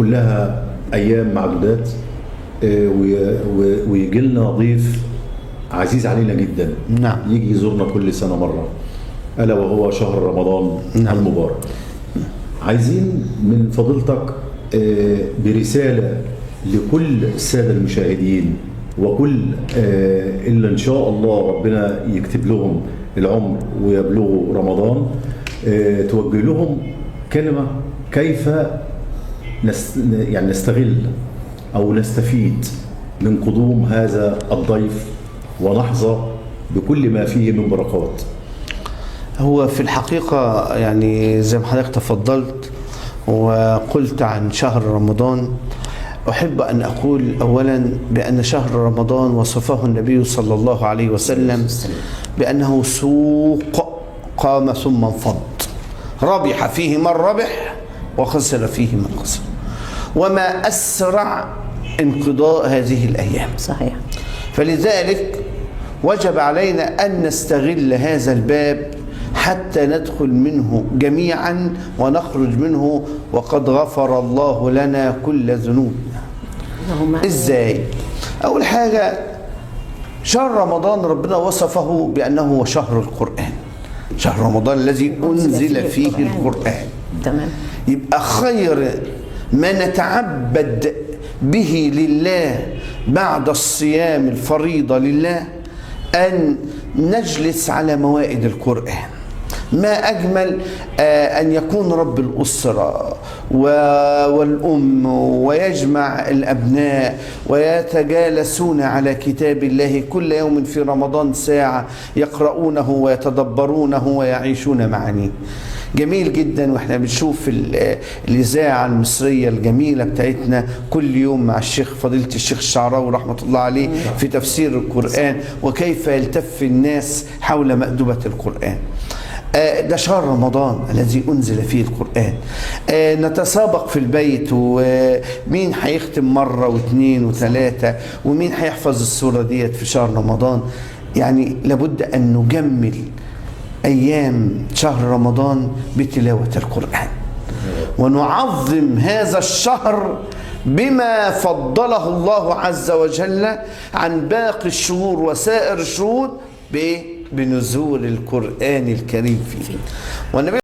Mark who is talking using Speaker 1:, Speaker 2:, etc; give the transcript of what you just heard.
Speaker 1: كلها ايام معدودات، ويجي لنا ضيف عزيز علينا جدا.
Speaker 2: نعم.
Speaker 1: يجي يزورنا كل سنة مرة، الا وهو شهر رمضان.
Speaker 2: نعم.
Speaker 1: المبارك. عايزين من فضيلتك برسالة لكل السادة المشاهدين وكل اللي ان شاء الله ربنا يكتب لهم العمر ويبلغوا رمضان، توجه لهم كلمة كيف يعني نستغل او نستفيد من قدوم هذا الضيف ونحظى بكل ما فيه من بركات.
Speaker 2: هو في الحقيقة يعني زي ما حضرتك تفضلت وقلت عن شهر رمضان، أحب أن أقول أولا بأن شهر رمضان وصفه النبي صلى الله عليه وسلم بأنه سوق قام ثم انفض، ربح فيه من ربح وخسر فيه من خسر، وما أسرع انقضاء هذه الأيام.
Speaker 3: صحيح.
Speaker 2: فلذلك وجب علينا أن نستغل هذا الباب حتى ندخل منه جميعا ونخرج منه وقد غفر الله لنا كل ذنوبنا.
Speaker 3: اللهم
Speaker 2: إزاي؟ أول حاجة، شهر رمضان ربنا وصفه بأنه هو شهر القرآن، شهر رمضان الذي أنزل فيه القرآن.
Speaker 3: تمام.
Speaker 2: يبقى خير ما نتعبد به لله بعد الصيام الفريضة لله أن نجلس على موائد القرآن. ما أجمل أن يكون رب الأسرة والأم ويجمع الأبناء ويتجالسون على كتاب الله كل يوم في رمضان ساعة يقرؤونه ويتدبرونه ويعيشون معانيه. جميل جدا. واحنا بنشوف الإذاعة المصرية الجميلة بتاعتنا كل يوم مع الشيخ فضيلة الشيخ الشعراوي رحمة الله عليه في تفسير القرآن، وكيف يلتف الناس حول مأدبة القرآن. ده شهر رمضان الذي أنزل فيه القرآن. نتسابق في البيت، ومين هيختم مرة واثنين وثلاثة، ومين هيحفظ السورة ديت في شهر رمضان. يعني لابد أن نجمل أيام شهر رمضان بتلاوة القرآن، ونعظم هذا الشهر بما فضله الله عز وجل عن باقي الشهور وسائر الشهور بنزول القرآن الكريم فيه. والنبي